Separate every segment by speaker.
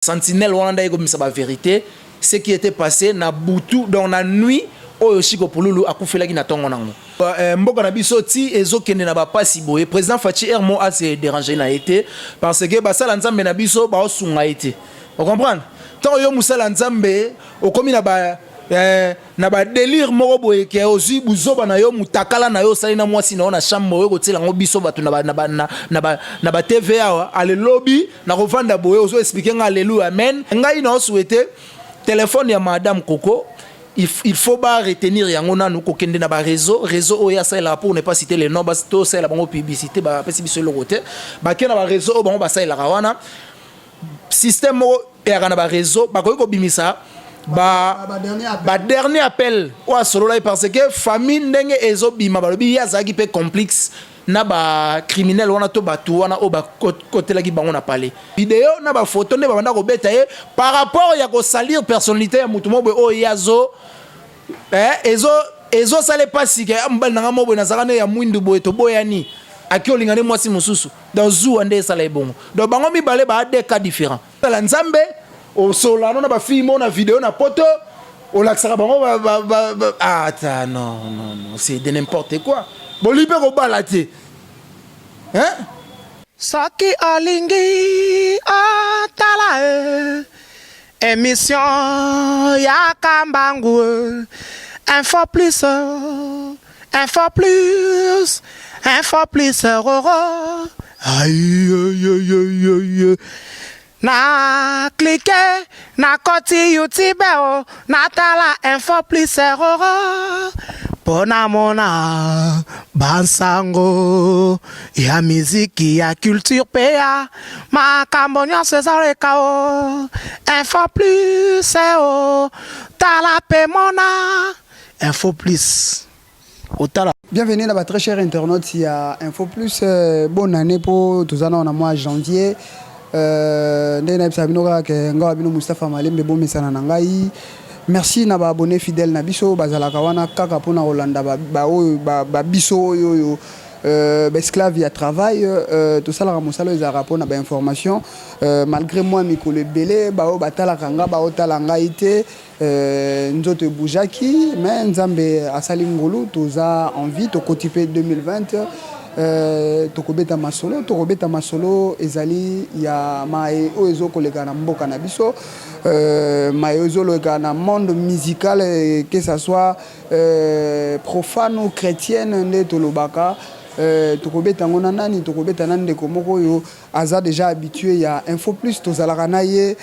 Speaker 1: Sentinelle wana nde aye kobimisa ba verite ce qui etait passe na butu donc na nuit oyo Chico Pululu akufelaki na tongo nango. Mboka na biso ti ezo kende na ba pasi boye president Fatshi heure moko a se deranger na ye te parce que basala Nzambe na biso bao sunga ye te o comprendre tango yo musala Nzambe okomi na ba eh, na ba delire moko boye ke ozwi buzoba na yo mutakala na yo osali na mwasi na yo na chambre oyo kotiela yango biso bato na ba, na ba, na, na ba, na ba TV awa ale lobi na kovanda boye ozo expliquer nga alleluia amen ngai na souhaiter telefone ya madame Coco il faut ba retenir yango nanu kokende na ba réseau réseau oyo asalelaka pour ne pas citer le nom tosalela bango publicité bapesi biso eloko te bake na ba réseau oyo bango basalelaka wana système moko eyaka na ba réseau bakoki kobimisa ba ba dernier appel oyo asololaki parce que famille ndenge ezobima balobi ye azalaki mpe complice na ba criminel wana to bato wana oyo bakotelaki bango na palais video na bafoto nde babanda kobeta ye par rapport ya kosalir personnalité ya motu moko boye oyo ye azo eh, ezo ezosala epasi ke ah, mobali na ngai moko boye nazalaka nde ya mwindu boye toboyani aki olinga nde mwasi mosusu donc zuwa nde esala ye bongo donc bango mibale ba deux cas différents tala nzambe osolola no na bafille mo na video na poto olakisaka bango ba, ba, ba, ba, ah, ata non non non c'est de n'importe quoi bolingi mpe kobala te hein?
Speaker 2: Soki olingi otala e emission ya kambangu e info plus info plus info plus roro aïe na clique na koti youtube o natala info plus roro mpo namona bansango ya miziki ya culture mpe ya makambo nyonso ezaleka o info plus o tala mpe mona info plus otala.
Speaker 3: Bienvenue na ba très chers internautes ya Info Plus. Bonne année po toza na mois janvier. Ndenge nayebisaka bino kaka ke nga wa bino Mustapha Malembe bomesana na ngai. Merci na ba abonnés fidèles na biso bazalaka wana kaka mpona kolanda ba oyo ba biso oyo oyo ba esclave ya travail. Tosalaka mosala oyo ezalaka mpona ba information malgré mwa mikolo ebele baoyo batalaka nga baotala ngai te. Nzoto ebujaki mais Nzambe asali ngolu toza en vie tokoti mpe 2020. Tokobeta masolo tokobeta masolo ezali ya maye oyo ezokoleka na mboka na biso, maye oyo ezoleka na monde musical, que ça soit profane ou chrétienne nde tolobaka. Tokobeta yango na nani? Tokobeta na ndeko moko oyo aza déjà habitué ya Info Plus. Tozalaka na ye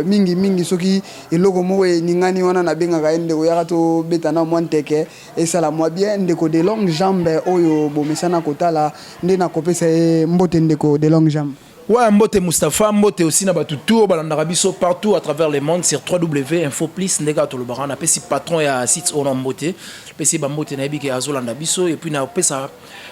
Speaker 3: mingi mingi soki eloko moko eningani wana nabengaka ye ndeko yaka tobeta na mwa nteke esala mwa bien. Ndeko de longue jambe oyo bomesana kotala nde nakopesa ye mbote. Ndeko de longue jambe.
Speaker 1: Ouais, mbote Mustapha, mbote aussi na batu tout balandaka biso partout à travers le monde sur 3W Info Plus ndeka tolobaka na pesi patron ya site ono mbote pesi ba mbote na yebi ke azolanda biso et puis na pesa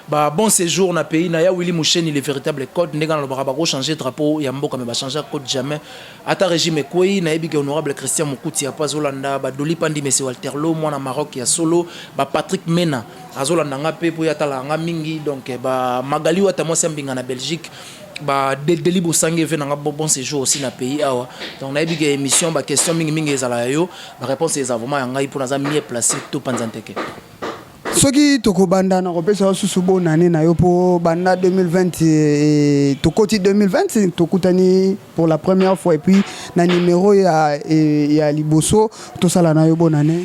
Speaker 1: ba bon séjour na pays na ya Willy Musheni le véritable code ndeka nalobaka bako changer drapeau ya mboka mais ba changer code jamais ata régime ekwei. Nayebi ke honorable Christian Mukuti apo azolanda ba Doli Pandi Messi Walter Lo mwana Maroc ya solo ba Patrick Mena azolanda nga mpe po ye atalaka nga mingi donc ba Magali Wata mwasi ya mbinga na Belgique ba Deli Bosange ve nanga bon séjour aussi na pays awa. Donc nayebi ke émission ba question mingi mingi ezala ya yo ba réponse eza vraiment ya ngai mpo naza mieux placé to panza nteke.
Speaker 3: Soki tokobanda na kopesa yo susu bonne année na yo mpo banda 2020 tokoti 2020 tokutani pour la première fois et puis na numéro ya liboso tosala na yo bonne année.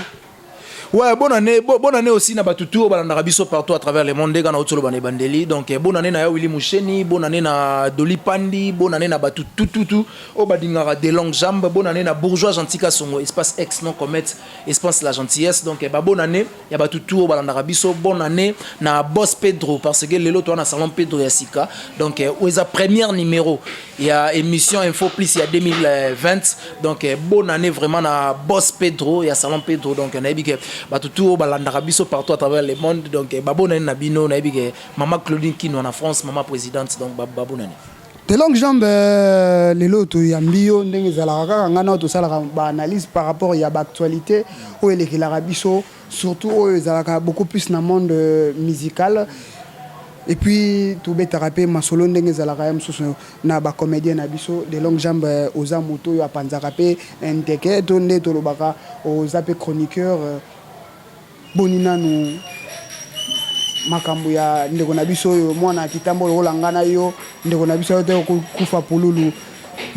Speaker 1: Ouais, bonne année, bonne année aussi na batu tout balandaka biso partout à travers le monde ndeka na otolo bana ebandeli. Donc bonne année na ya Willy Musheni, bonne année na Doli Pandi, bonne année na batu tout tout tout oyo badingaka de longues jambes, bonne année na bourgeois gentil Kasongo, espace ex non comète, espace la gentillesse. Donc ba bonne année ya batu tout oyo balandaka biso, bonne année na boss Pedro parce que lelo toza na salon Pedro ya sika. Donc oyo eza première numéro ya émission Info Plus ya 2020. Donc bonne année vraiment na boss Pedro ya salon Pedro. Donc nayebi ke bato tout oyo balandaka biso partout à travers le monde donc ba bonne année na bino. Nayebi ke mama Claudine Kinwa na France, mama présidente, donc ba bonne année.
Speaker 3: De longue jambe, lelo toyambi yo ndenge ezalaka kaka ngai na tosalaka baanalyse par rapport ya baactualité oyo elekelaka biso, surtout oyo ezalaka beaucoup plus na monde musical. Et puis tobetaka mpe masolo ndenge ezalaka ya mosusu na bacomédien na biso de longue jambe. Oza moto oyo apanzaka mpe nteke to nde tolobaka, oza mpe chroniqueur. Boni nanu makambo ya ndeko na biso oyo, mwana kitambo lokola nga na yo, ndeko na biso oyo te kokufa Pululu?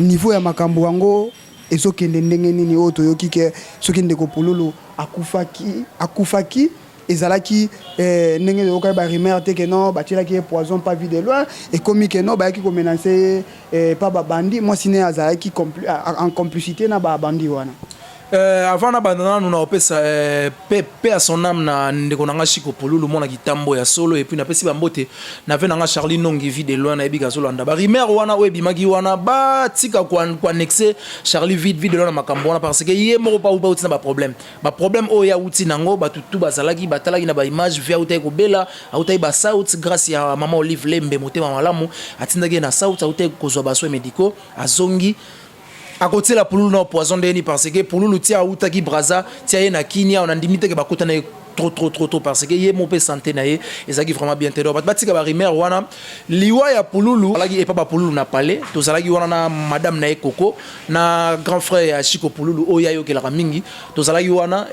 Speaker 3: Niveau ya makambo yango ezokende ndenge nini? Oyo toyoki ke soki ndeko Pululu akufaki, akufaki ezalaki ndenge toyokaki barumeur te ke non, batielaki ye poison pa Vue de Loin. Ekomi ke non, bayaki komenacer ye pa babandi. Mwasi ne azalaki en complicité na babandi wana.
Speaker 1: Avant na banda nanu na kopesa paix à son âme na ndeko na nga Chiko Pululu, mwana kitambo ya solo, et puis napesi bambote na ve na nga Charlie Nongi, Vue de Loin. Nayebi kazolanda barumeur wana oyo ebimaki wana, batika koannexer Charlie Vue de Loin na makambo wana, parce que ye moko pa bauti na baproblème, baproblème oyo auti nango. Bato tu bazalaki batalaki na baimage, vie autaki kobela, autaki basouth grâce ya mama Olive Lembe, motema malamu, atindaki ye na south, autaki kozwa basoins médicaux, azongi, akotiela Pululu na poison ndeni? Parce que Pululu tia autaki Braza, tia ye na Kini awa, nandimi teke bakutana ye trop trop trop trop, parce que ye mo mpe santé na ye ezalaki vraiment bien te. Donc bato batika barumeur wana. Liwa ya Pululu alaki epa bapululu na palais. Tozalaki wana na madame na ye Koko, na grand frère ya Chiko Pululu oyo ayokelaka mingi. Tozalaki wana,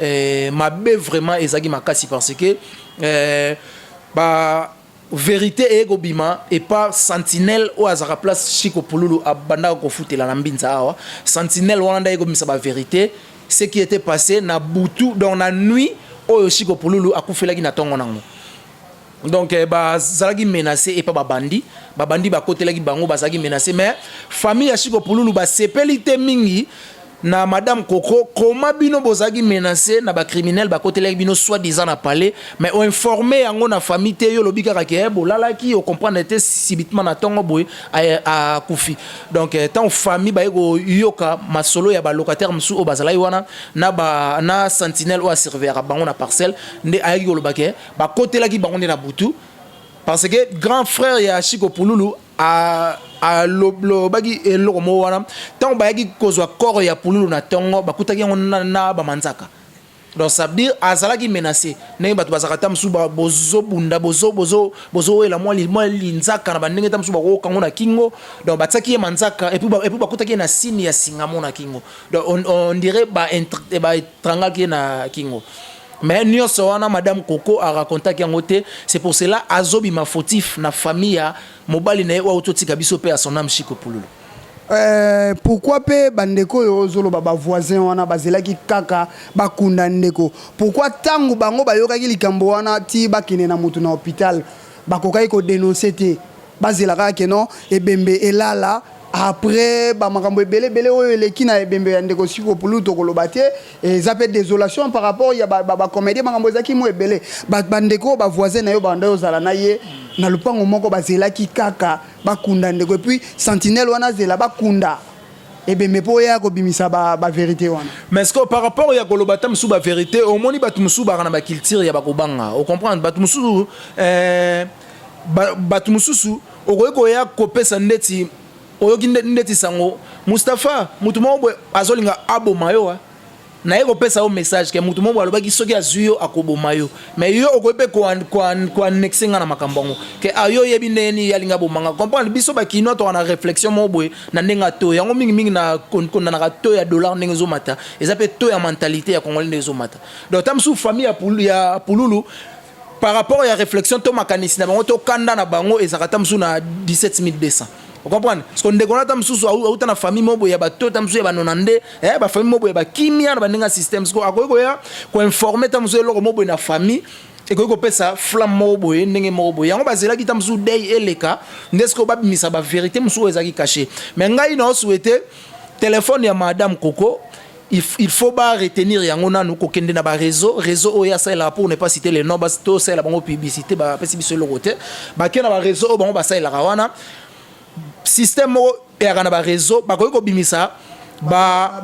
Speaker 1: mabe vraiment ezalaki makasi, parce que ba vérité eye kobima epa sentinelle oyo azalaka place Chiko Pululu abandaka kofutela na Mbinza awa. Sentinelle wana nde aye kobimisa bavérité, ce qui était passé na butu, donc na nuit oyo Chiko Pululu akufelaki na ntongo nango. Donc bazalaki menacé epa babandi, babandi bakotelaki bango, bazalaki menacé. Mais famille ya Chiko Pululu basepeli te mingi na madame Koko. Koma bino bozalaki menacé na bacriminel, bakotelaki bino soi-disant na palais, mais oinforme yango na famille te. Yo olobi kaka ke bolalaki, ocomprendre te, subitement na ntongo boye akufi. Donc ntango famille baye koyoka masolo ya balocataire mosusu oyo bazalaki wana na sentinelle oyo asurveillaka bango na parcelle, nde ayaki koloba ke bakotelaki bango nde na butu, parce que grand frère ya Chiko Pululu alobaki eloko moko wana. Ntango bayaki kozwa corps ya Pululu na ntongo, bakutaki yango na bamanzaka. Donc ça veut dire azalaki menacé. Ndenge bato bazalaka, ta mosusu bozobunda, bozowela mwa linzaka na bandenge, ta mosusu bakokango na kingo. Donc batiaki ye manzaka et puis bakutaki ye na sini ya singamo na kingo. Donc on dirait baétranglaki ye na kingo. Mais nyonso wana madame Koko aracontaki yango te. C'est pour cela azobima fautif na famille ya mobali na ye oyo autotika biso, mpe ya son âme, Chiko Pululu.
Speaker 3: Pourquoi mpe bandeko oyo ozoloba, bavoisin wana, bazelaki kaka bakunda ndeko? Pourquoi ntango bango bayokaki likambo wana ti bakende na motu na hôpital, bakokaki kodénoncer te? Bazela kaka ke non, ebembe elala, après bamakambo ebele ebele oyo eleki na ebembe ya ndeko Siko Pulu, tokoloba te. Eza mpe désolation par rapport ya bacomédien, makambo ezalaki mo ebele. Bandeko oyo bavoisin na yo, banda ozala na ye na lopango moko, bazelaki kaka bakunda ndeko, et puis sentinelle wana azela bakunda ebembe mpo oya kobimisa bavérité wana?
Speaker 1: Mais ce que par rapport ya koloba ta mosusu bavérité, omoni bato mosusu baka na baculture ya bakobanga, ocomprendre? Bato mosusu, bato mosusu okoki koya kopesa ndeti oyoki ndeti sango Mustapha, motu moko boye azolinga aboma yo, naye kopesa yo message ke motu moko boye alobaki soki azwi yo akoboma yo. Mais yo okoki mpe koannexer nga na makambo yango ke yo oyebi ndenge nini alinga abomanga. Comprendre, biso bakinois toka na réflexion moko boye na ndenge ya to yango mingimingi na kondanaka to ya dollar ndenge ezomata, eza mpe to ya mentalité ya congolais ndenge ezomata. Donc ta mosusu famille ya Pululu, par rapport ya réflexion to makanisi na bango to kanda na bango, ezalaka ta mosusu na 17 200, ocomprendre? Parce que ndeko na ta mosusu auta na famille moko boye ya bato, ta mosusu ya banona nde bafamille moko boye ya bakimia na bandenge ya système. Parce que akoki koya koinformer ta mosusu eloko moko boye na famille, ekoki kopesa flamme moko boye, ndenge moko boye. Yango bazelaki ta mosusu dei eleka nde sikoyo babimisa bavérité mosusu oyo ezalaki caché. Mais ngai na osouhaiter téléphone ya madame Koko, il faut ba retenir yango nanu, kokende na baréseau, réseau oyo asalelaka, pour ne pas citer le nom, tosalela bango publicité, bapesi biso eloko te. Bake na baréseau oyo bango basalelaka wana, système moko eyaka na baréseau, bakoki kobimisa ba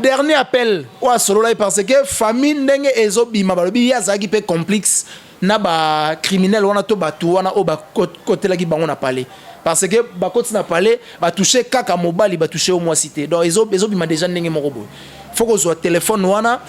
Speaker 1: dernier appel oyo asololaki, parce que famille ndenge ezobima, balobi ye azalaki mpe complice na bacriminel wana to bato wana oyo bakotelaki bango na palais, parce que bakoti na palais, batouche kaka mobali, batouche yo mwasi te. Donc ezobima déjà ndenge moko boye. Faut kozwa telefone wana,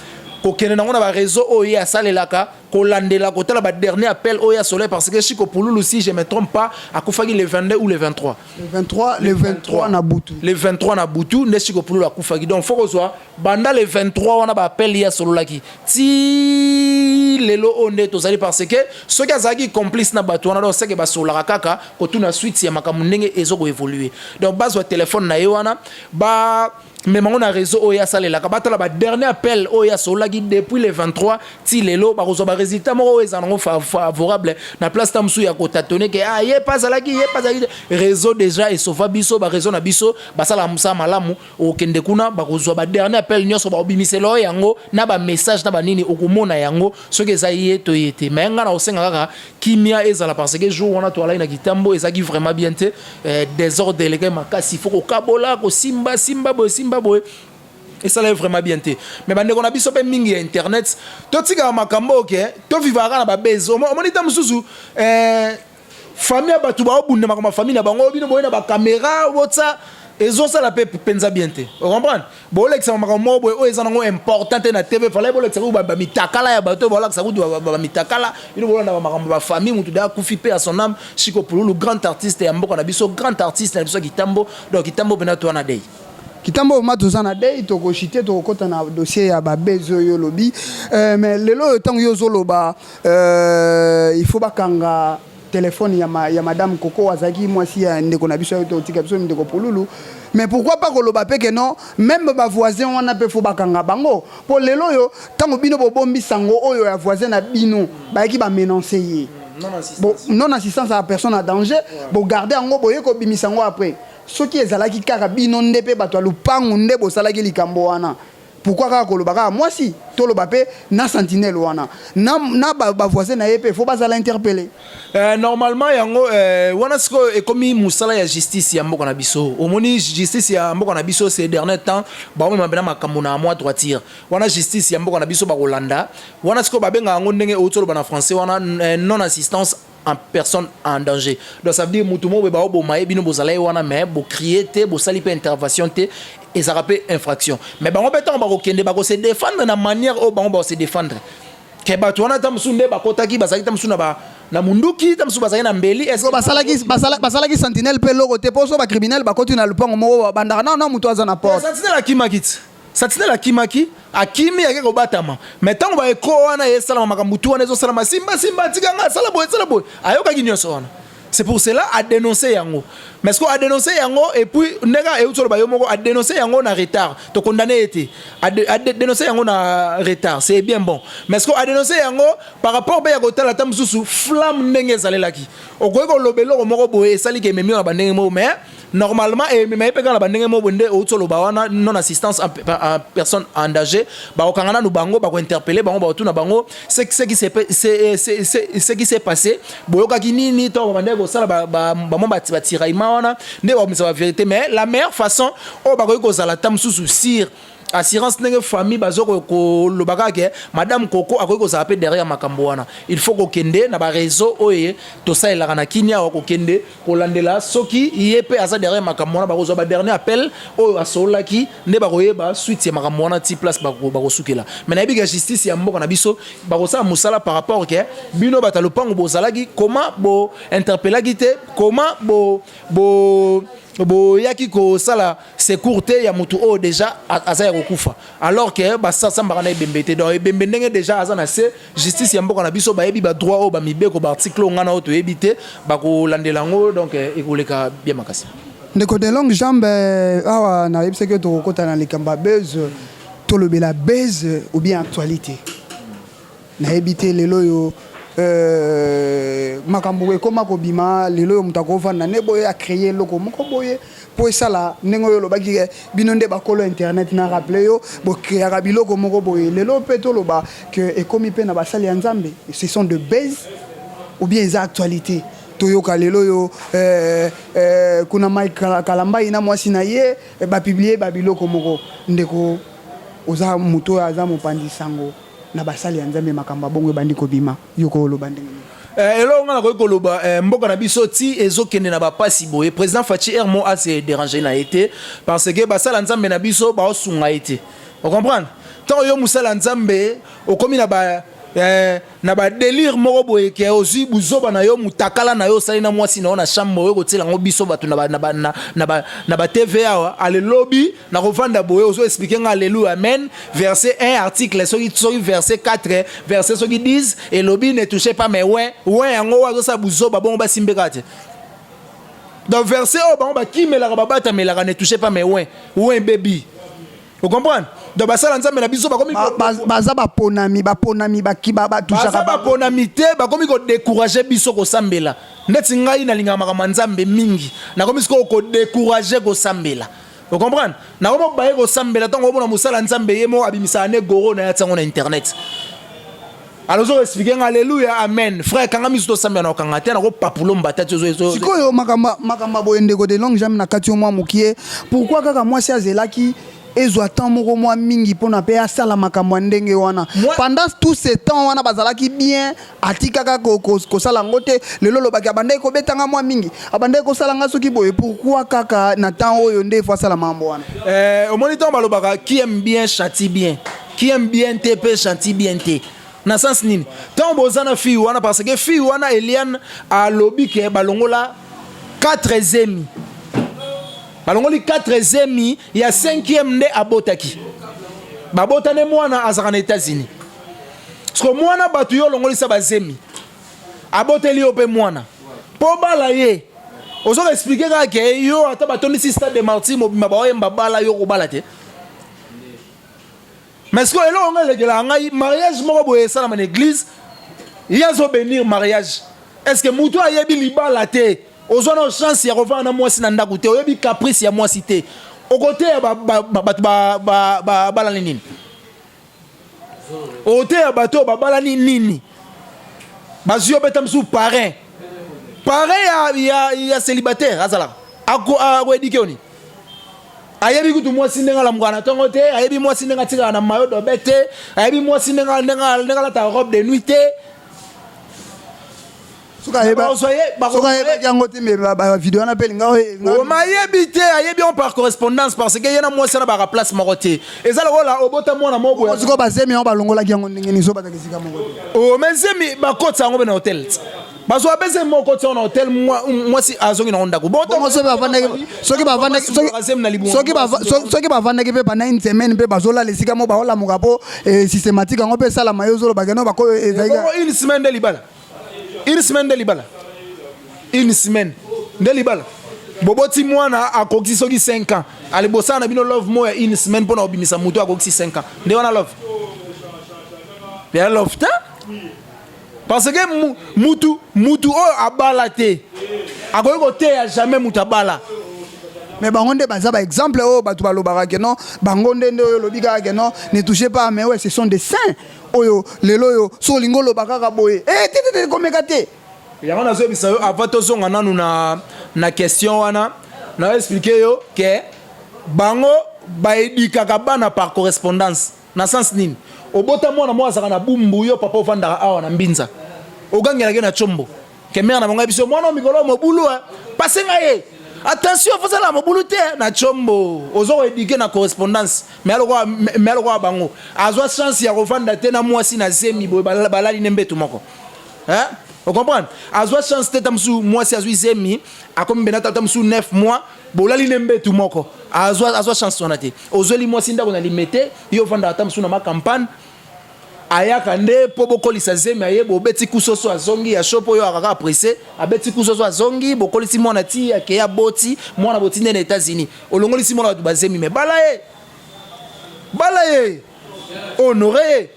Speaker 1: kokende nango na baréseau oyo ye asalelaka. Kolandela, kotala ba dernier appel oyo ya soleil, parce que Chiko Pululu, si je me trompe pas, akufaki le 22 ou le 23.
Speaker 3: Le 23, le 23 na butu.
Speaker 1: Le 23 na butu nde Chiko Pululu akufaki. Donc faut kozwa banda le 23 wana, baappel ye asololaki ti lelo oyo nde tozali, parce que soki azalaki complice na bato wana, donc seke basololaka kaka kotuna suite ya makambo ndenge ezokoévolue. Donc bazwa telefone na ye wana, ba mema ngo na réseau oyo asalelaka, batala badernier appel oyo asololaki depuis le 23 ti lelo. Bakozwa barésultat moko oyo ezala nango favorable na place ta mosusu ya kotâtonner ke ah, ye pa azalaki, ye pa azalaki. Réseau déjà esauva biso, baréseau na biso basalaka mosala malamu. Okende kuna, bakozwa badernier appel nyonso, bakobimisela oyo yango na bamessage na banini, okomona yango soki eza ye to ye te. Mais ngai na kosenga kaka kimia ezala, parce que jour wana toalaki na Kitambo, ezalaki vraiment bien te. Désordre elekaki makasi, faut kokabola, kosimba simba boye, simba boye, esalaki vraiment bien te. Mais bandeko na biso mpe mingi ya internet, totikaka makambo oke tovivaka na babese. Omoni ta mosusu, famille ya bato baobunda makambo ya famille na bango, bino boye na bacaméra botsa, ezosala mpe mpenza bien te. Ocomprendre? Bolekisa makambo moko boye oyo eza nango important te na TV. Fallait bolekisa kutu bamitakala ya bato, bolakisa kutu bamitakala. Bino bolanda bamakambo bafamille, mutu da akufi mpe ya son âme. Chiko Pululu, grand artiste ya mboka na biso, grand artiste na biso ya Kitambo. Donc Kitambo mpena to wana dei.
Speaker 3: Kitambo ma toza na dei. Tokoshite, tokokɔta na dossier ya babese oyo olobi. Mais lelo oyo, ntango yo ozoloba il faut bakanga telefone ya madame Koko, azalaki mwasi ya ndeko na biso oyo totika biso, ndeko Pululu, mais pourquoi pas koloba mpe ke non, même bavoisin wana mpe faut bakanga bango? Mpo lelo oyo, ntango bino bobombi sango oyo ya voisin na bino bayaki bamenacer ye, bon, non assistance à la personne en danger, bogarde yango, boye kobimisa yango après. Soki ezalaki kaka bino nde mpe bato ya lupangu nde bosalaki likambo wana, pourquoi kaka koloba kaka mwasi? Toloba mpe na sentinelle wana na bavoisin na ye mpe faut bazala interpellé.
Speaker 1: Normalement yango wana sikoyo ekomi mosala ya justice ya mboka na biso. Omoni, justice ya mboka na biso, ces derniers temps baomema mpena makambo na mwa droiture wana. Justice ya mboka na biso bakolanda wana sikoyo, babengaka yango ndenge outi oloba na français wana, non assistance en personne en danger. Donc ça veut dire mutu moko boye baoboma ye, bino bozala ye wana, mais bocrier te, bosali mpe intervention te, ezalaka mpe infraction. Mais bango mpe, ntango bakokende, bakose défendre na manière oyo bango bakose défendre ke bato wana ta mosusu nde bakotaki, bazalaki ta mosusu na munduki, ta mosusu bazalaki na mbeli. Est-ce
Speaker 3: So basalaki sentinelle mpe eloko te, mpo so bacriminel bakoti na lupango moko, bandaka na moto aza na porte.
Speaker 1: Sentinelle akimaki ti, sentinelle akimaki, akimi, ake kobatama. Mais ntango baeko wana esalama, makambo tu wana ezosalama, simba simba, tikanga, sala boye, sala boye, ayokaki nyonso wana. C'est pour cela adénoncer yango. Mais ce que adénoncer yango, et puis ndenge euti oloba yo moko, adénoncer yango na retard, tokondamner ye te. Adénoncer yango na retard, c'est bien bon. Mais ce que adénoncer yango par rapport mpe ya kotala ata mosusu flamme ndenge ezalelaki, okoki koloba eloko moko boye esaliki ememi yo na bandenge moko. Mais normalement emema ye mpe kaka na bandenge moko boye nde outi oloba wana, non assistance en personne en danger. Bakokanga nanu bango, bakointerpeller bango, bakotuna bango ce qui s'est passé, boyokaki nini to babandaki kosala bamwa batiraillement wana, nde bakomisa bavérité. Mais la meilleure façon oyo bakoki kozala ata mosusu sur assurance, ndenge famille bazo koloba kaka ke madame Koko akoki kozala mpe derrière makambo wana, il faut kokende na baréseau oyo tosalelaka na kini awa, kokende kolandela soki ye mpe aza derrière makambo wana. Bakozwa badernier appel oyo asololaki, nde bakoyeba suite ya makambo wana ti place bakosukela. Mais nayebi ke justice ya mboka na biso bakosala mosala par rapport ke bino bato ya lopango bozalaki, comment bointerpellaki te, comment bo bo boyaki kosala secours te ya motu oyo déjà aza ya kokufa, alors ke basambaka na ebembe te. Donc ebembe ndenge déjà aza na se, justice ya mboka na biso bayebi badroit oyo, bamibeko, baarticle oyo ngai na oyo toyebi te, bakolandela yango. Donc ekoleka bien makasi.
Speaker 3: Ndeko de longue jambe, awa nayebisaki tokokɔta na likambo ya buzz. Tolobela buzz ou bien actualité, nayebi te. Lelo oyo, makambo ekóma kobima lelo oyo, moto akovanda nde boye, acréer eloko moko boye mpo esala ndenge oyo olobaki bino nde bakolo internet. Na rappeler yo, bocréaka biloko moko boye. Lelo mpe toloba ke ekómi mpe na basali ya Nzambe, ce sont de buzz ou bien eza actualité? Toyoka lelo oyo, kuna Mike Kalambai na mwasi na ye bapublier babiloko moko. Ndeko, oza moto oyo aza mopanzi sango na basali ya Nzambe, makambo abongo ebandi kobima, yo koloba ndenge nini?
Speaker 1: Eloko nga nakoki koloba, mboka na biso ti ezokende na bapasi boye, président Fatshi Hermo ase déranger na ye te, parce que basala Nzambe na biso baosunga ye te. Ocomprendre? Ntango yo mosala Nzambe okomi na ba Na badelire moko boye ke ozwi buzoba na yo, mutakala na yo, osali na mwasi na yo na chambre oyo, kotiela yango biso bato na ba TV awa. Alelobi na kovanda boye, ozo expliquer nga alleluia, amen, verset 1, article soki verset 4, verset soki 10, elobi "Ne touchez pas mes oints". Oint yango oyo azosala buzoba bongo, basimbe kaka te. Donc verset oyo bango bakimelaka, babatamelaka, "Ne touchez pas mes oints", oint baby, ocomprendre? Donc basala Nzambe na biso bakomi
Speaker 3: Baza baponami
Speaker 1: batushaka. Baza baponami te. Bakomi kodécourager biso kosambela. Ndeti ngai nalingaka makambo ya Nzambe mingi, nakomi sikoyo kodécourager kosambela, ocomprendre? Nakomi baye kosambela. Ntango omona mosala Nzambe, ye mo abimisaka ne goro na ye, atiango na internet. Alors ozo expliquer nga alleluya, amen, frère, kanga miso, tosambela. Na okanga te, nakopapula mbata ti
Speaker 3: Sikoyo makambo boye, ndeko de longue jambe, na kati yo mwa mokie, pourquoi kaka mwasi azelaki ezwa temps moko mwa mingi mpona mpe asala makambo ya ndenge wana? Pendant tout ce temps wana bazalaki bien, atikaka kosala yango te. Lelo olobaki abandaki kobetanga mwa mingi, abandaki kosala nga soki boye. Pourquoi kaka na temps oyo nde efo asala makambo wana?
Speaker 1: Omoni, ntango balobaka "qui aime bien châtie bien", qui aime bien te mpe châtie bien te. Na sens nini? Ntango boza na fille wana, parce que fille wana Eliane alobi ke balongola 4 zemi, balongoli 4 zemi, ya 5e nde abotaki. Babotane, mwana azalaka na États-Unis. Parce que mwana bato, yo olongolisa bazemi, aboteli yo mpe mwana mpo bala ye, ozoka expliquer kaka ke yo ata batondisi Stade des Martyrs mobimba, baoyemba bala yo, kobala te. Mais sikoyo eloko ngo elekelaka ngai, mariage moko boye esalama na église, ye azobénir mariage. Est ce que motu ayebi libala te, ozwa na chance ya kovanda na mwasi na ndako te, oyebi caprice ya mwasi te, okoteya bato babalani nini? Oteya bato oyo babalani nini? Bazwi yo beta mosusu parrain, parrain ya célibataire azalaka akoéduquer yo nini? Ayebi kutu mwasi ndenge alamukaka na ntongo te, ayebi mwasi ndenge atikaka na maillot de bain te, ayebi mwasi ndenge alataka robe de nuit te.
Speaker 3: Soki ayebaki yango te, me bavideo wana mpe elinga
Speaker 1: Oma ayebi te, ayebi yango par correspondance, parce que ye na mwasi wana baka place moko te. Eza lokola obota mwana moko boye.
Speaker 3: Sikoyo bazemi yango balongolaki yango ndenge nini? So bazaka esika moko te.
Speaker 1: O mais zemi bakotisa yango mpe na hotel, bazwa mpe zemi moko, okotisa yango na hotel, mwasi azongi nango ndako.
Speaker 3: Bongo soki bavandaki mpe pendant une semaine mpe bazolala esika moko, baolamuka mpo systématique yango mpe esalama, ye ozolobaka no bako ezalaki
Speaker 1: Bongo une semaine nde libala? Une semaine nde libala? Une semaine nde libala? Boboti mwana akokisi soki 5 ans, ale bosala na bino love mo ya une semaine mpona kobimisa motu akokisi 5 ans, nde wana love ya love te? Parce que mutu oyo abala te akoki koteya jamais mutu abala.
Speaker 3: Mais bango nde baza baexemple oyo bato balobaka ke non, bango nde oyo olobi kaka ke non, "Ne touchez pas", mais ouais, ce sont des saints oyo lelo oyo so olingi oloba kaka boye, eh, te te te, komeka te.
Speaker 1: Yango nazoyebisa yo, avant tozonga nanu na question wana, naoexpliquer yo ke bango baéduquaka bana par correspondance. Na sens nini? Obota mwana moko azalaka na Bumbu, yo papa ovandaka awa na Mbinza, ogangelaki na Tshombo ke mare na bango yebi biso mwana mikolo mobulu pase ngai ye, attention, fosala mobulu te na Tshombo. Oza koéduquer na correspondance. Mais alokola bango azwa chance ya kovanda te na mwasi na zemi boye, balali ne mbetu moko, hein? Ocomprendre? Azwa chance te, ta mosusu mwasi azwi zemi, akomi mbena ta mosusu 9 mois, bolali ne mbetu moko, azwa chance wana te. Ozweli mwasi ndako na Limete, yo ovandaka ta mosusu na Macampagne, ayaka nde mpo bokolisa zemi, aye, bobeti kusoso, azongi ya sho mpo oyo akaka apresse, abeti kusoso, azongi, bokolisi mwana ti akei, aboti mwana, boti nde na États-Unis. Olongolisi mwana bato bazemi, me bala ye, bala ye, honore ye.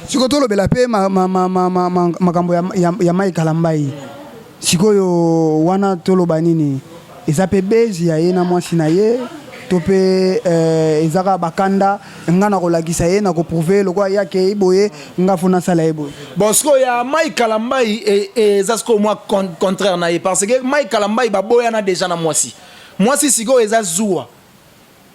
Speaker 3: Sikoyo tolobela mpe makambo ya Mike Kalambai. Sikoyo wana toloba nini? Eza mpe bezi ya ye na mwasi na ye to mpe eza kaka bakanda nga na kolakisa ye na koprouver lokola ye akei boye, nga fo nasala ye boye?
Speaker 1: Bon, sikoyo ya Mike Kalambai eza sikoyo mwa contraire na ye, parce que Mike Kalambai baboyana déjà na mwasi. Mwasi sikoyo eza zuwa,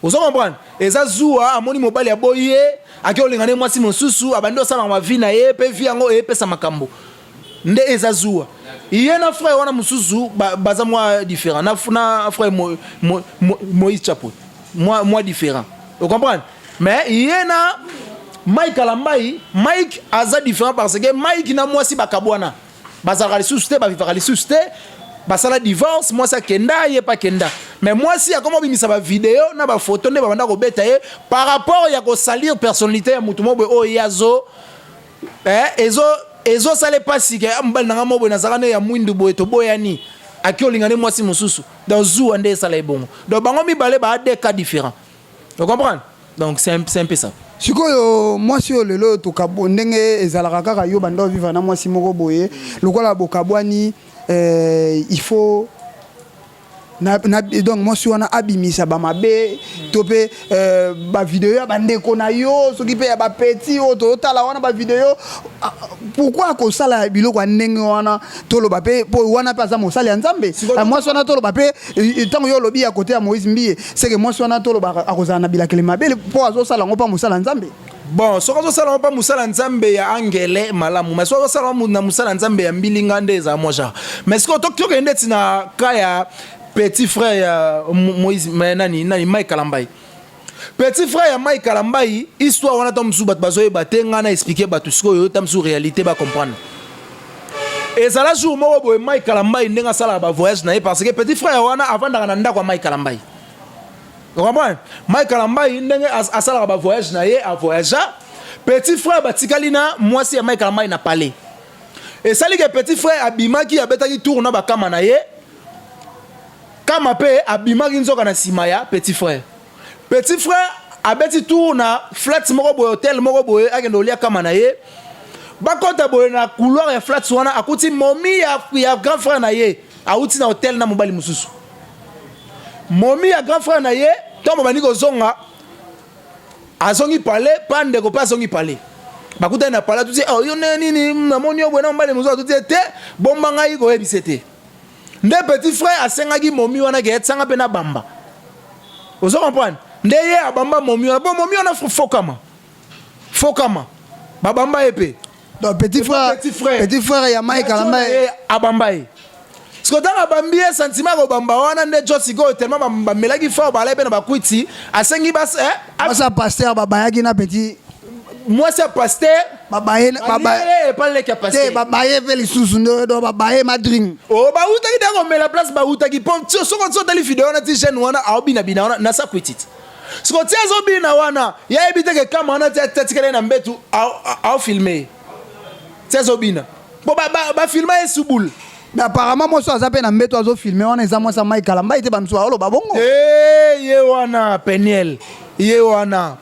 Speaker 1: ozo comprendre? Eza zuwa. Amoni mobali aboyi ye, ake olinga nde mwasi mosusu, abandi osalaka mavi na ye mpe vi yango eyepesa makambo nde eza zuwa. Ye na frère wana mosusu baza mwa différent na frère Moïse Chapo, mwa différent, ocomprendre? Mais ye na Mike Kalambayi, Mike aza différent parce que Mike na mwasi bakabwana. Bazalaka lisusu te, bavivaka lisusu te. Basala divorce, mwasi akenda, ye pa kenda. Mais mwasi akoma bimisa ba video na ba photo nde babanda kobeta ye par rapport ya kosalir personnalité ya mutu moko boye oyo ye azo eh, ezo ezosala epasi ke ah, mobali na nga moko boye nazalaka nde ya mwindu boye toboyani aki olinga nde mwasi mosusu donc zuwa nde esala ye bongo. Donc bango mibale ba deux cas différents. Vous comprenez? Donc c'est un peu ça.
Speaker 3: Sikoyo mwasi oyo lelo tokabo ndenge ezalaka kaka yo banda ovivre na mwasi moko boye lokola bokabwani eh, il faut na, na, donc mwasi wana abimisa bamabe to mpe euh, bavideo ya bandeko na yo soki mpe ya bapeti oyo tozotala wana bavideo ah, pourquoi akosala biloko ya ndenge wana toloba mpe mpo wana mpe aza mosali ya nzambe ah, mwasi wana toloba mpe ntango yo olobi ya kote ya moïse mbiye seke mwasi wana toloba akozala na bilakeli mabe mpo azosala yango mpo mosala nzambe.
Speaker 1: Bon, soki azosala yango mpo mosala nzambe ya angele malamu, mais soki azosala yango na mosala nzambe ya mbilinga nde ezala mwa genre. Mais sikoyo tokende ndeti na ka ya petit frère ya Moïse, mais nani nani Mike Kalambayi. Petit frère ya Mike Kalambayi, histoire wana ta mosusu bato bazoyeba te, ngai na expliquer bato sikoyo ta mosusu réalité ba comprendre. Ezala jour moko boye Mike Kalambayi ndenge asalaka ba voyage na ye parce que petit frère wana avandaka na ndako ya Mike Kalambayi. Vous comprenez? Mike Kalambayi ndenge asalaka ba voyage na ye, a voyagea. Petit frère batikali na mwasi ya Mike Kalambayi na palais. Esali ke petit frère abimaki abetaki tour na bakama na ye. Kama pe abimaki nzoka na sima ya petit frère. Petit frère abeti tour na flat moko boye hotel moko boye akende olia kama na ye. Bakota boye na couloir ya flat wana akuti momi ya, ya grand frère na ye awuti na hotel na mobali mosusu. Momi ya grand frère na ye ntango babandi kozonga azongi palais pa ndeko pe azongi palais. Bakutani na palais atuti oh, yo ndenge nini namoni yo boye na mobali mosusu atuti te bomba ngai koyebisa te. Nde petit frère asengaki momi wana ke etsanga pe na bamba. Ozo comprendre? Nde ye abamba momi wana. Bon momi wana fokama. Fokama. Babamba ye pe.
Speaker 3: Donc petit frère, petit frère, petit frère ya Mike Kalamba
Speaker 1: ye abamba ye. Siko ntango abambi ye sentiment ya kobamba wana nde jo sikoyo tellement bamelaki fort balai mpe na bakwiti asengi bas eh,
Speaker 3: mwasi ya pasteur babayaki na petit
Speaker 1: mwasi ya pasteur
Speaker 3: babaye
Speaker 1: epa leki ya pasteur
Speaker 3: te babaye mpe lisusu nde do babaye madring
Speaker 1: o oh, bawutaki nde komela place bawutaki mpo soko otali video wana ti jeune wana aobinabina wana na sa kwiti siko ti azobina wana ye ayebi te ke kama wana ti atikali ye na mbetu aofilme ye ti azobina mpo bafilma ye subule.
Speaker 3: Mais apparemment mwasi aza mpe na mbeto azofilme wana eza mwasi ya Mike Kalambay te, bamisusu baoloba bongo.
Speaker 1: Hey, ye wana Peniel ye wana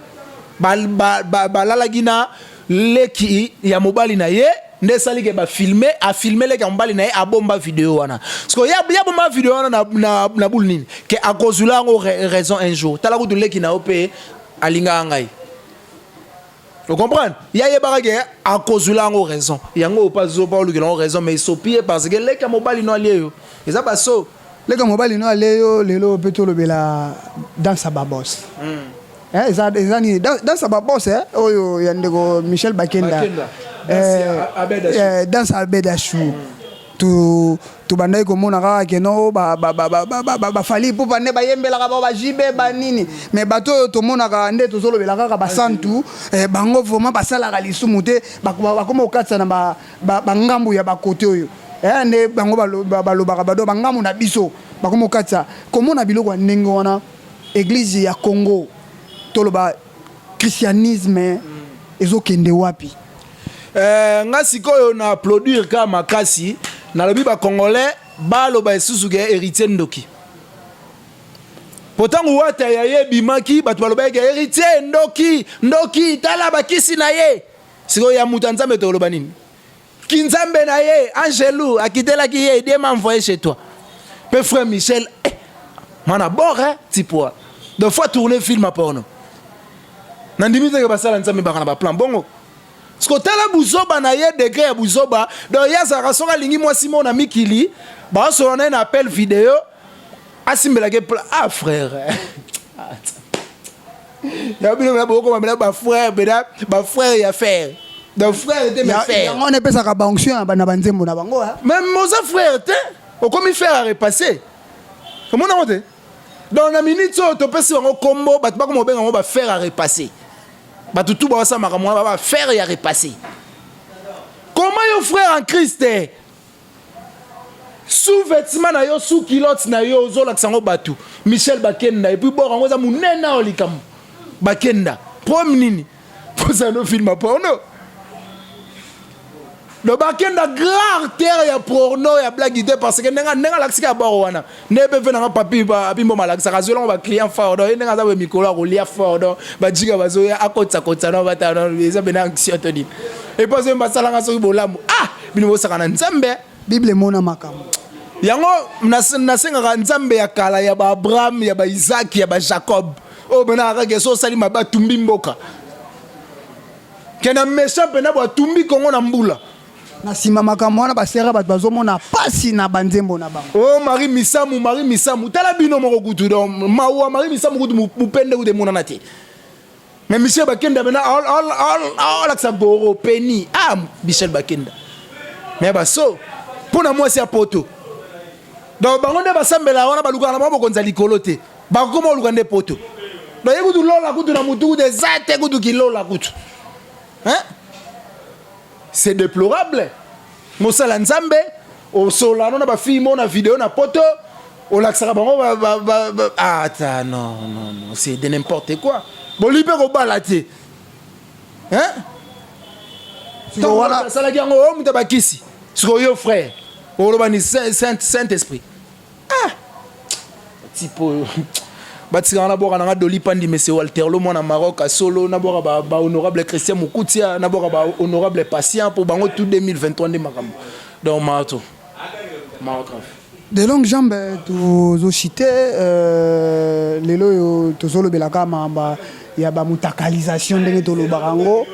Speaker 1: balalaki na leki ya mobali na ye nde esali ke bafilme afilme leki ya mobali na ye abomba video wana siko ye abomba video wana na, na, na bulu nini ke akozwila yango raison un jour tala kutu leki na yo mpe alingaka ngai ocomprendre ye ayebaka ke akozwila yango raison yango opa zoba olukela yango raison mais esopi ye parce que leki ya mobali no alie yo eza baso
Speaker 3: leki ya mobali no alie yo lelo mpe tolobela dansa babos mm. Eh, eza eza nini danse ya babos eh, oyo ya ndeko Michel Bakenda,
Speaker 1: Bakenda. Danse
Speaker 3: eh, danse ya Abed Achou mm. Tu tobandaki komona kaka ke no bafali ipupa nde bayembelaka bao bajibe banini mais bato oyo tomonaka nde tozolobela kaka basantu eh, bango vraiment basalaka lisumu te bakoma kokatisa na bangambu ya bakote oyo eh, nde bango balobaka bado bangambu na biso bakoma kokatisa komona biloko ya ndenge wana. Eglise ya Congo toloba christianisme ezokende wapi?
Speaker 1: Eh, nga sikoyo na applaudir ka makasi nalobi ba congolais baloba lisusu ke héritier ndoki po ntango wata ya ye ebimaki bato balobaki ke héritier ndoki ndoki tala bakisi na ye sikoyo ya moto ya nzambe tokoloba nini Kinzambe na ye Angelu akitelaki ye Dieu m'a envoyé chez toi. Pe frère Michel eh, mana bord hein tipo. Donc faut tourner film à porno. Nandimi te ke basala nzambe baka na ba plan bongo. Siko tala buzoba na ye degré ya buzoba. Donc ye azalaka soki alingi mwasi moko na mikili, baosolola na ye na appel video asimbelaki ye pla ah frère. Ya bino bena bokoma bena ba frère bena ba frère ya frère. Donc frère te mais frère.
Speaker 3: Yango wana epesaka ba onction na ba nzembo na bango.
Speaker 1: Mais moza frère te, okomi frère à repasser. Omona yango te? Donc na minute oyo topesi bango kombo bato bakoma kobenga bango ba frère à repasser. Bato tu baosala makambo wana ba faire ya repasser. Comment yo frère en Christ sous-vêtement na yo, sous culotte na yo, ozolakisa yango bato? Michel Bakenda, et puis bord yango eza monene awa. Likambo Bakenda, problème nini? Mposa no film porno. Donc Bakenda, grand acteur ya porno, ya blague te, parce que ndenge alakisika ya bord wana, nde mpe ve nanga papi mboma alakisaka, azwelanga baclient fort. Donc ye ndenge aza boye, mikolo akolia fort. Donc bajika bazoya, akotisakotisa no batano, eza pena action to nini? Et puis azoyemba, asalanga soki bolamu. Ah, bino bosaka na Nzambe.
Speaker 3: Bible emona makambo.
Speaker 1: Yango nasengaka Nzambe ya kala, ya baAbraham, ya baIsaac, ya baJacob, oyo mpena kaka so osali mabe, atumbi mboka, ke na méchant mpena bo atumbi Kongo na mbula.
Speaker 3: Na nsima makambo wana, basera bato bazomona pasi na banzembo na bango.
Speaker 1: O Marie Misamu, Marie Misamu, tala bino moko kutu. Donc mawa, Marie Misamu kutu mupende kutu emonana te, mais Michel Bakenda mena aolakisa goro peni. Ah, Michel Bakenda, mais baso mpo na mwasi ya poto. Donc bango nde basambela wana, balukaka na bango bokonzi ya likolo te, bakokoma oluka nde poto. Donc ye kutu lola kutu na mutu kutu eza te, kutu kilola kutu, hein? C'est déplorable. Mosala Nzambe, osola no na bafille mo na video na poto, olakisaka bango ah, ata non, non, non, c'est de n'importe quoi. Boli mpe kobala te, hein?
Speaker 3: Sikoyo wana
Speaker 1: asalaki yango oyo moto bakisi. Sikoyo yo frère, oloba ni Saint Esprit. Ah, tipo oyo batikaka, nabwaka nanga Doli Pandi, mese Walterlo, mwana Maroc asolo, nabwaka bahonorable Christian Mokutia, nabwaka bahonorable Patient, mpo bango tout 2023 nde makambo. Donc mato mawa grave.
Speaker 3: De longue jambe tozochite lelo oyo tozolobelaka makambo ya bamutakalisation, ndenge tolobaka yango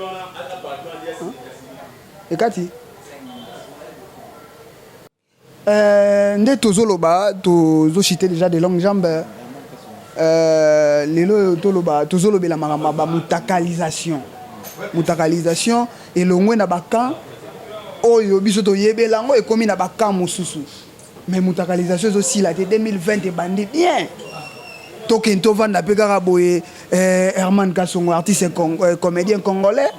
Speaker 3: ekati nde tozoloba, tozochite déjà de longue jambe. Lelo oyo toloba, tozolobela makambo ya bamutakalisation. Mutakalisation elongwe na bacamp oyo biso toyebela yango, ekómi na bacamp mosusu, mais mutakalisation ezosila te. 2020 ebandi bien, tokende tovanda mpe kaka boye. Herman Kasongo, artiste comédien congolais,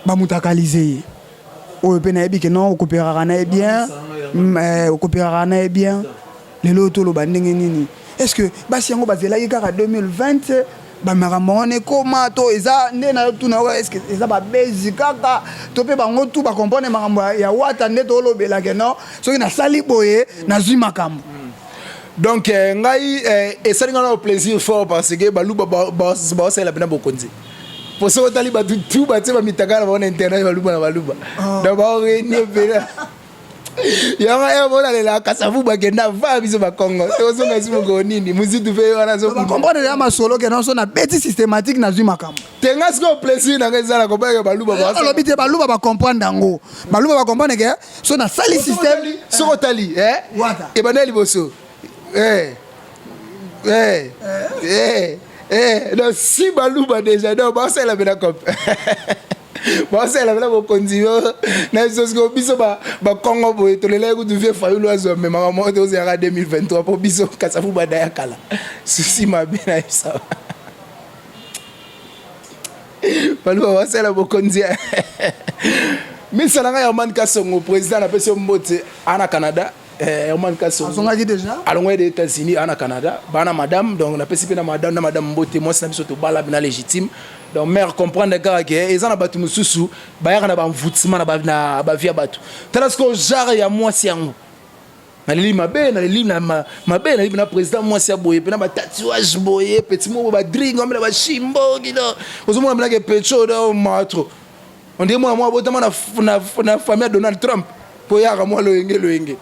Speaker 3: bamutakalize ye. Oyo mpe nayebi ke non, okopéraka na ye bien, okopéraka na ye bien. Lelo oyo toloba ndenge nini? Est ce que basi yango bazelaki kaka 2020 bamakambo wana ekóma, to eza nde na tuna? Est ce que eza babezi kaka, to mpe bango tu bacomprendre makambo ya wata nde tolobelake? Non, soki nasali boye, nazwi makambo.
Speaker 1: Donc ngai esali ngai na plaisir fort, parce que baluba baosalela mpena bokonzi. Po soki otali, bato tu batie bamitaka na bango na internet, baluba na baluba. Donc baorenie mpena yango. Ere bonalela Kasavu, bakenda va biso bakongo, tozonga esi mokolo nini? Mozitu mpe wana.
Speaker 3: Bacomprendre ya masolo ke non, so nabeti systématique, nazwi makambo.
Speaker 1: Te, nga sikoyo plaisir na ngai eza na kobayaka baluba.
Speaker 3: Olobi te, baluba bacomprendre yango, baluba bacomprendre ke so nasali système.
Speaker 1: Soki otali ebanda liboso, donc si baluba déjà, donc baosalela mpena cope, baosalela mpena bokonzi yo na biso. Sikoyo biso bakongo boye, tolelaki kutu vie Fayulu azwa, memaka moko te, ozalaka 2023, mpo biso Kasavu bada ya kala susi mabe na biso. Baluba basala bokonzi. Misa na ngai, Herman Kasongo, président, napesi yo mbote ana Canada. Herman Kasongo
Speaker 3: azongaki déjà?
Speaker 1: Alongwaki de États-Unis, ana Canada, bana madame. Donc napesi mpe na madame, na madame mbote, mwasi na biso tobala na légitime. Donc mare comprendre kaka ke eza na bato mosusu bayaka na bamvutiment na bavie ya bato. Tala sikoyo genre ya mwasi yango, naleli mabe, naleli na mabe, naleli na président. Mwasi ya boye mpe na batatouage boye, petit moko badringue, amela bashimbo kino ozomona mpenake pecho do matro, on dirait mwana mwa botama na famille ya Donald Trump, mpo yaka mwa loyenge loyenge,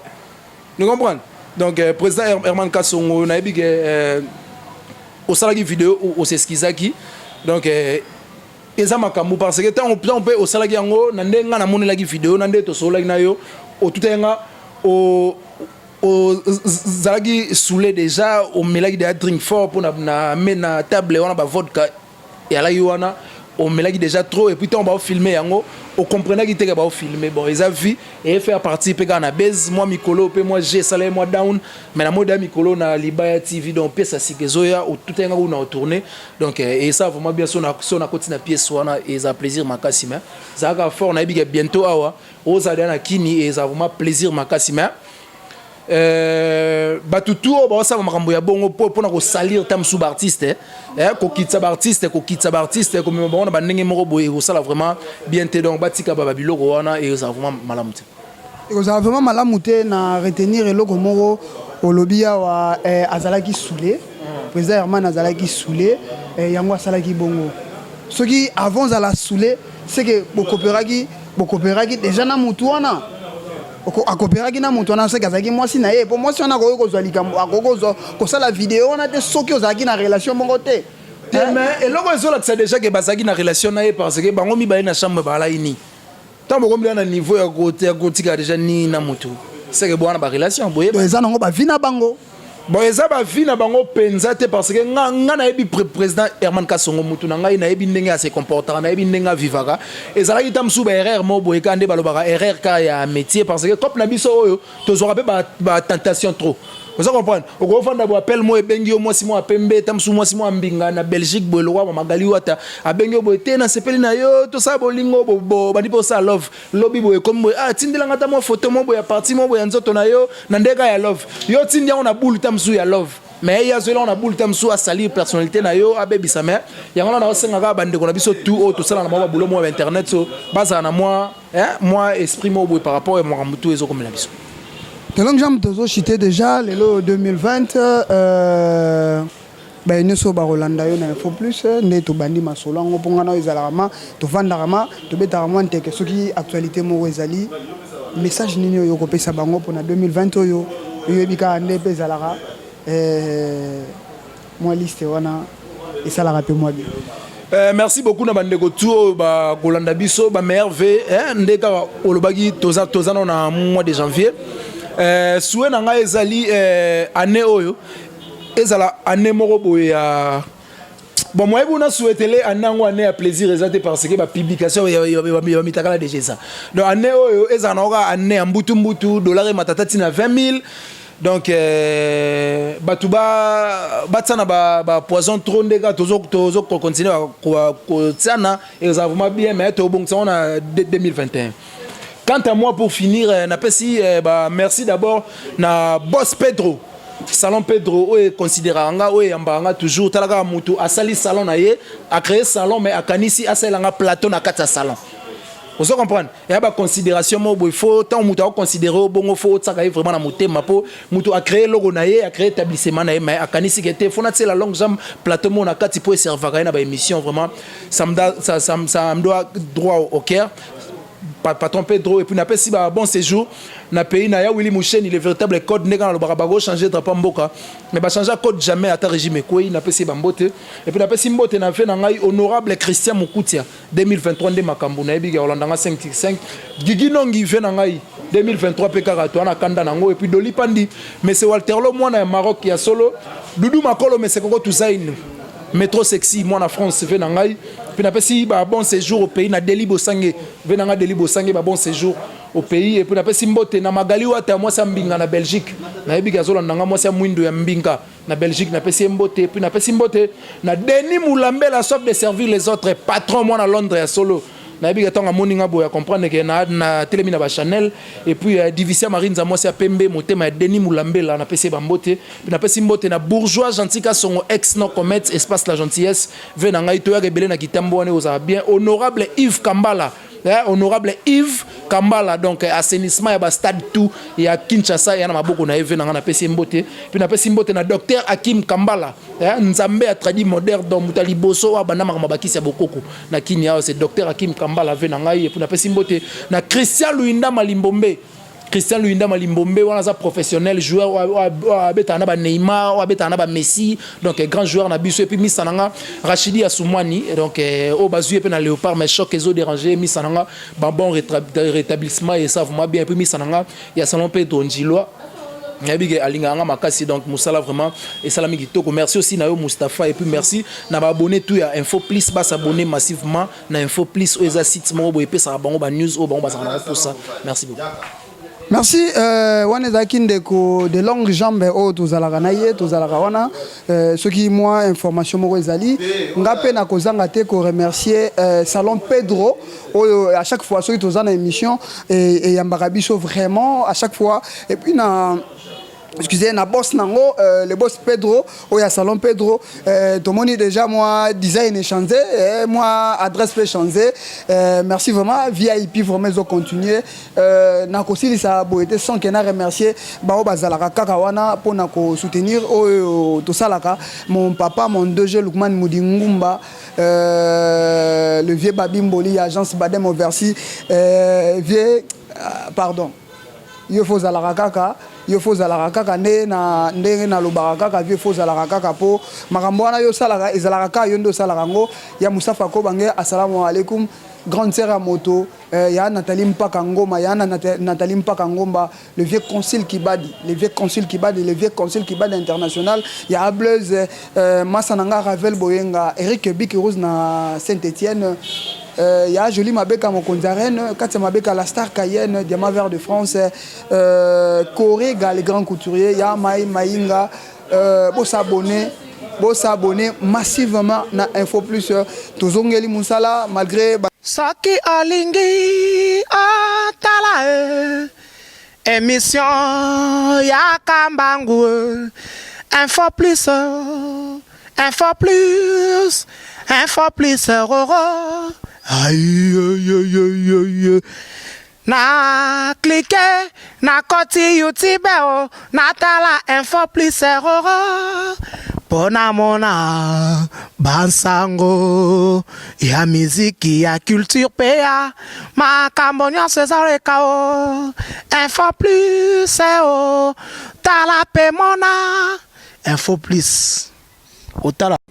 Speaker 1: ni comprendre. Donc président Herman Kasongo, nayebi ke osalaki video, os'excusaki. Donc eza makambo, parce que ntango mpe osalaki yango na nde nga namonelaki video, na nde tosololaki na yo, otutaki nga, ozalaki soûlé déjà, omelaki déjà drink fort mpo na table wana, bavodka eyalaki wana. Omelaki déjà trop et puis ntango baofilme yango, ocomprenaki te ke baofilme. Bon, eza vie eye faire partie mpe kaka na base mwa mikolo mpe mwa g esala ye mwa down, mais na mode ya mikolo na Libaya TV. Donc pièce ya sika ezoya, otutaki nga kuna otourne. Donc esa vraiment bien. So nakoti na pièce wana, eza plaisir makasi, mais ezalaka fort. Nayebi ke bientôt awa ozala na kini, eza vraiment plaisir makasi. Mais bato tu oyo baosala makambo ya bongo mpo mpona kosalir ta mosusu baartiste, kokitisa baartiste, kokitisa baartiste, komema bango na bandenge moko boye, ekosala vraiment bien te. Donc batika babiloko wana, ezala vraiment malamu te.
Speaker 3: Ekozala vraiment malamu te. Na retenir eloko moko olobi awa, azalaki saoulé, président Herman azalaki saoulé, yango asalaki bongo. Soki avant ozala saoulé, c'est que bokopéraki, bokopéraki déjà na mutu wana, akopéraki na moto wana, soki azalaki mwasi na ye, mpo mwasi wana akoki kozwa likambo, akoki kozwa kosala video wana te soki ozalaki na relation moko te.
Speaker 1: Te, mais eloko ezolakisa déjà ke bazalaki na relation na ye, parce que bango mibale na chambre bazalaki ni ntango bokomi na niveau ya kotika déjà ni na motu, seke bo wana barelation boye.
Speaker 3: Eza nango bavie na bango.
Speaker 1: Bon, eza bavie na bango mpenza te, parce que nga nayebi président Herman Kasongo, mutu na ngai, nayebi ndenge ase comportaka, nayebi ndenge avivaka. Ezalaki ta mosusu baerreur mo boye kaka nde balobaka, erreur kaka ya métier, parce que cope na biso oyo tozwaka mpe batentation trop. Oza comprendre, okofanda bo appel mo ebengi yo, mwasi mo apembe, ta mosusu mwasi mo ambinga na Belgique boye, lokwa Magali Wata, abengi yo boye te, nasepeli na yo, tosala bolingo, bandi mpe osala love. Lobi boye ekomi boye: ah, tindelanga ta mwa photo mo boye ya partie mo boye ya nzoto na yo, na ndeka ya love. Yo tindi yango na bule ta mosusu ya love, mais ye azweli yango na bule ta mosusu asalir personnalité na yo, abebisa. Mais yango wana naosenga kaka bandeko na biso tu oyo tosala na mwa babulo mwa bainternet, so bazala na mwa esprit moko boye par rapport ya makambo tu ezokomela biso.
Speaker 3: De longue jambe, tozochite déjà lelo 2020. Baye nyonso bakolanda yo na Info Plus, nde tobandi masolo yango, mpo ngana oyo ezalaka ma tovandaka ma tobetaka mwa nteke. Soki actualité moko ezali, message nini oyo okopesa bango mpona 2020 oyo? Oyebi kaka nde mpe ezalaka mwa liste wana esalaka mpe mwa bien.
Speaker 1: Merci beaucoup na bandeko tu oyo bakolanda biso, bameilleurs vœux. Nde kaka olobaki, toza nano na mois de janvier. Souhait na ngai ezali année oyo ezala année moko boye ya bon. Moyebi una souhaitele année yango année ya plaisir eza te, parce que bapublication bamitakala déjà eza. Donc année oyo ezala na kaka année ya mbutu mbutu, dollar ematata ntina 20 000. Donc bato batia na bapoison trop, nde kaka tozokontinue kotiana, ezala vraiment bien. Mais tobongisa ngo na 2021. Quant à moi, pour finir, napesi ba merci d'abord na boss Pedro, salon Pedro oyo econsidéraka nga, oyo eyambaka nga toujours. Tala kaka, motu asali salon na ye, acréé salon, mais akanisi asalelanga plateau na kati ya salon. Ozo comprendre, eya baconsidération moko boye. Faut ntango moto akoconsidéré yo bongo, faut otiaka ye vraiment na motema, mpo moto acréé eloko na ye, acréé établissement na ye, mais akanisi ke te, faut natiela longue jambe plateau moko na kati mpo eservaka ye na baémission. Vraiment, ça me doit droit au cœur, patron Pedro. Et puis napesi ba bon séjour na pays na ya Willy Musheni, le véritable code. Ndenge nalobaka, bakochange drapeau mboka, mais bachange code jamais, ata régime ekwei. Napesi bambote et puis napesi mbote na ve na ngai, honorable Christian Mukutia. 2023 nde makambo nayebi ya kolanda nga 5 Gigi Nongi, ve na ngai, 2023 mpe kaka to wana kanda nango. Et puis Doli Pandi, mais Walterlo, mwana ya Maroc ya solo, Dudu Makolo, mais Koko Tuzaine, Métro Sexy, mwana France, ve na ngai. Mpe napesi ba bon séjour au pays na Deli Bosange, ve na ngai Deli Bosange, ba bon séjour au pays. Et puis napesi mbote na Magali Wata ya mwasi ya mbinga na Belgique, nayebi ke azolanda nga, mwasi ya mwindo ya mbinga na Belgique, napesi ye mbote. Et puis napesi mbote na Denis Moulambe, la soif de servir les autres, patron mwana Londres ya solo, nayebi ke ntango amoni nga boye, acomprendre ke na telemi na bachanel. Et puis Divisia Marinza, mwasi ya pembe, motema ya Denis Mulambela, napesi ye bambote. Puis napesi mbote na Bourgeois Gentil Kasongo, ex no commet espace la gentillesse, ve na ngai, toyaka ebele na kitambo wana, ozala bien. Honorable Yves Kambala, honorable Yves Kambala, donc assainissement ya bastade tout ya Kinshasa ya na maboko na ye, ve na ngai, napesi ye mbote. Puis napesi mbote na docteur Hakim Kambala, nzambe ya tradi moderne, donc moto ya liboso oyo abanda makambo bakisi ya bokoko na kini awa, c'est docteur Hakim Kambala, ve na ngai. Et puis napesi mbote na Christian Luinda Malimbombe, Christian Luinda Malimbombe wana aza professionnel joueur oyo abetaka na baneymar, oyo abetaka na bamessi, donc grand joueur na biso. Et puis misa na nga Rachidi Asumwani, donc oyo bazwi ye mpe na Léopard, mais choc ezodérange misa na nga, babon rétablissement et ça vraiment bien. Et puis misa na nga ya salon Pedro Njilwa. Nayebi ke alingaka nga makasi, donc mosala vraiment esalami kitoko. Merci aussi na yo Mustapha, et puis merci na baabonné tout ya Info Plus. Basabonner massivement na Info Plus, oyo eza site moko boye epesaka bango banews oyo bango bazalaka nango mposa. Merci beaucoup.
Speaker 3: Merci. Wana ezalaki ndeko de longue jambe oyo tozalaka na ye, tozalaka wana. Soki mwa information moko ezali, nga mpe nakozanga te koremercier Salon Pedro oyo à chaque fois soki toza na émission eyambaka biso vraiment à chaque fois. Et puis na, excusez, na boss nango, le boss Pedro oyo ya Salon Pedro, tomoni déjà moi design échangé, moi adresse mpe changé. Merci vraiment, VIP vraiment ezocontinue. Nakosilisa boye te sans ke na remercier bao bazalaka kaka wana mpona kosoutenir oyo tosalaka: mon papa, mon DG Lukman Mudingumba, le vieux Babimboli ya agence Badem Oversi, vieux, pardon, yo fo ozalaka kaka, yo fo ozalaka kaka nde na ndenge nalobaka kaka, vieux fo ozalaka kaka, mpo makambo wana yo osalaka ezalaka kaka yo nde osalaka yango. Ya Mustafa Kobange, assalamu alaikum. Grande sœur ya moto, ya Nathalie Mpaka Ngoma, ya na Nathalie Mpaka Ngomba, le vieux Concile Kibadi, le vieux Concile Kibadi, le vieux Concile Kibadi international, ya Ableuse, Masananga Ravel Boyenga, Eric Bik Rose na Saint-Étienne, ya Joli Mabeka, mokonzi arène, Katia Mabeka, la star Cayenne, diamant vert de France, Corega le grand couturier, ya Mai Mainga. Bosabonner, bosabonner massivement na Info Plus. Tozongeli mosala malgré
Speaker 2: Soki olingi otala e émission ya Kambangu, Info Plus, Info Plus, Info Plus roro. Aïe, aïe, aïe, aïe. Na clique, nakoti YouTube o, natala Info Plus roro mpo namona bansango ya miziki, ya culture mpe ya makambo nyonso ezaleka o Info Plus o. Tala mpe mona Info Plus, otala.